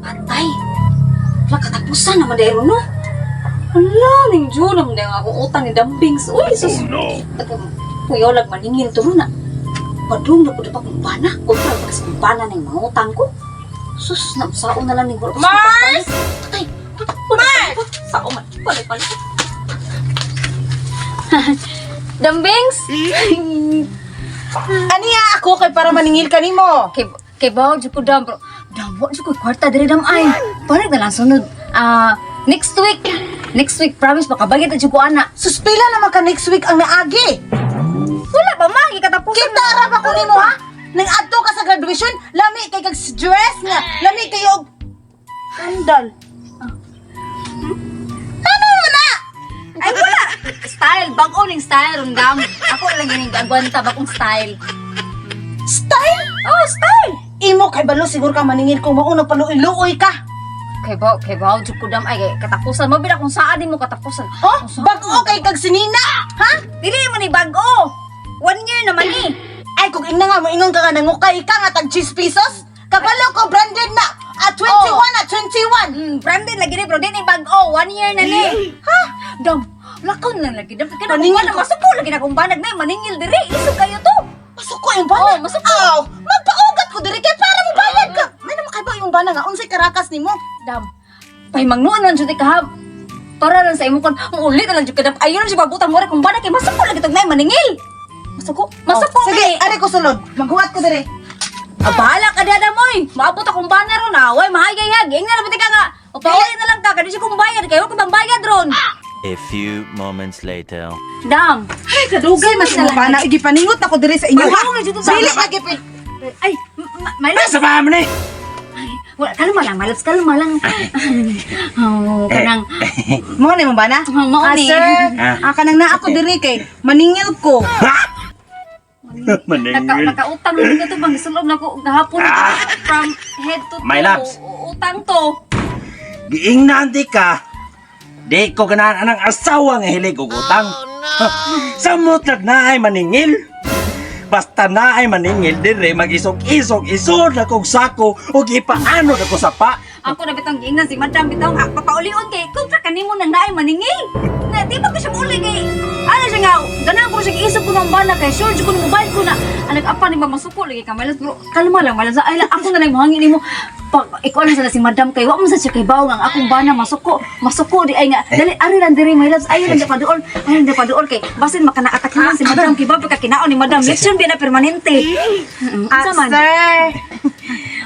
Patay. Wala katapusan naman dahil no. Wala, ning June naman dahil akong utang ni Dambings. Uy, sus. No. Kuya, lag maningil to na. Padung na po pa kong bana. Kontra pa kasi kong bana ng mga utang ko. Sus, nausao na lang ning Mars! Patay! Mars! Sao man. Palay, palay. Dambings! Aniya ako kay para maningil kanimo. Kay kay bawo jud ko dam bro. Dam wa jud ko kwarta diri dam ay. Panig na lang sunod. Ah, next week. Next week promise makabayad na jud ko ana. Suspila naman ka next week ang naagi. Wala ba ma gikatapusan. Kita ra ba ko nimo ha? Nang adto ka sa graduation, lami kay kag dress nga, lami kay og sandal. Ano na? Ay wala. Style bag-o ning style ron dam. Ako lang gining agwanta bagong style. Style? Oh, style. Imo kay balo siguro ka maningil kung mao nagpaluoy-luoy ka. Kay bawo jud ko dam ay kay katapusan mo bila kung saan mo katapusan. Oh, Kung saan. bag-o kay kag sinina, ha? Dili man ni bag-o. One year naman ni. Ay kung ingna nga mo ingon ka nga nangukay ka nga tag 10 pesos. Kabalo ko branded na. At 21 at 21. Branded lagi ni bro, di ni bag-o. One year na ni. Ha? Dam, lakaw na lang lagi. Dam, kaya Maningil na ko. masuko lagi na kung banag na maningil diri. Isog kayo to. Masuko yung bana. Oh, masuko. Aw, magpaugat ko diri kay para mo bayad ka. May naman kay ba yung bana nga unsay karakas nimo? Dam, pahimangnuan lang jud ka ha. Para lang sa imong kon, ulit na lang jud ka dam. Ayun lang siya pagbutan mo rin kung banag kay masuko lagi tog na maningil. Masuko, masuko Oh, sige, kay. ari ko sulod. Maghuwat ko diri. Ah, bahala ka dada moy. Maabot akong banner ron ah. Way mahayayag. Ingna na ba ka nga. O pauli na lang ka kadi siya kong bayad kayo kung bayad ron. A few moments later. Dam. Ay, kadugay man sa bana. Igipaningot ako diri sa inyo ha. Padungay jud to sa- Dili lagi pa. Ay, my love. Sa ba ni? Ay, wala, kalma lang, my loves, kalma lang. Oh, kanang, Mo ni mo bana? Oh, mao Ah, ni. sir. Ah. Ah, kanang naa ako diri kay maningil ko. Maningil. nakautang na dito bang isulob na ko gahapon from head to toe. My loves. Utang to. Giingnan di ka. Di ko ganahan anang asawa nga hilig og utang. Ha, Samot lag na ay maningil. Basta na ay maningil dire magisog-isog isod na kog sako ug ipaano na ko sapa. Ako na bitong giingnan si Madam bitaw nga papaulion kay kontra kanimo nang naay maningil. Na di ba ko siya mauli kay ano siya nga ganahan ko siya isip ko ng bana kay sure jud ko ng mobile ko na anak apa ni masuko lagi ka my loves, bro. Kalma lang my loves. Ay lang ako na lang mohangin nimo. Pag ikaw lang sila si Madam kay wa mo sa siya kay bawo nga ang akong bana masuko masuko di ay nga dali ari lang diri my loves ayo lang di paduol ayo lang di paduol kay basin makanaatak naman si Madam kay babe ka kinaon ni Madam lechon biya na permanente. Ah, Unsa man? sir.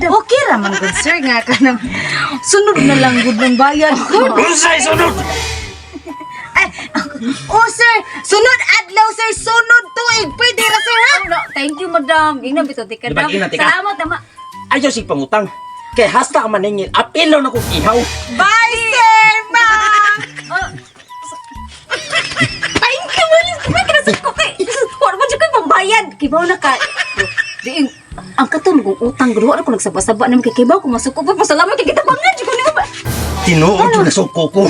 Okay ra man gud sir nga kanang sunod na lang gud ng bayad ko. Unsay sunod? Ay, oh sir, sunod adlaw sir, sunod tuig. Pwede ra sir ha? No, thank you, madam. Ingnan bitaw di ka Di ba, dam. ingnan, tika? Salamat ama. Ayaw sig pangutang. Kay hasta ang maningil, apilo na kog ihaw. Bye sir, ma'am. Oh. Thank you, Malis. May kinasad ko kay. Wala mo dyan kayo pambayad. Kibaw na ka. Di, ang katong kong utang, gud wala ko nagsaba-saba naman kay kibaw ko masuko pa. Pasalamat kay kita bangan. Dyan ko ni ba? Tinuod jud na suko ko.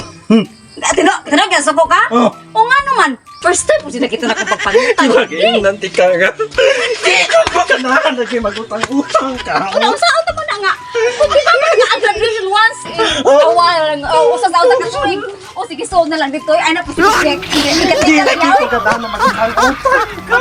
Tino, tino, kaya suko ka? Oh. O nga naman, first time po sila kita na kong pagpangutang. Giingnan di ka nga. Di ko ba ganahan lagi magutang-utang ka? Ano, saan mo na nga? Kung di ba man nga ang graduation once in a while, oh, usa sa usa ka tuig. O sige, sold na lang dito. Ay, na po sige, check. Di Ikatika lagi na ko ganahan magutang-utang ka.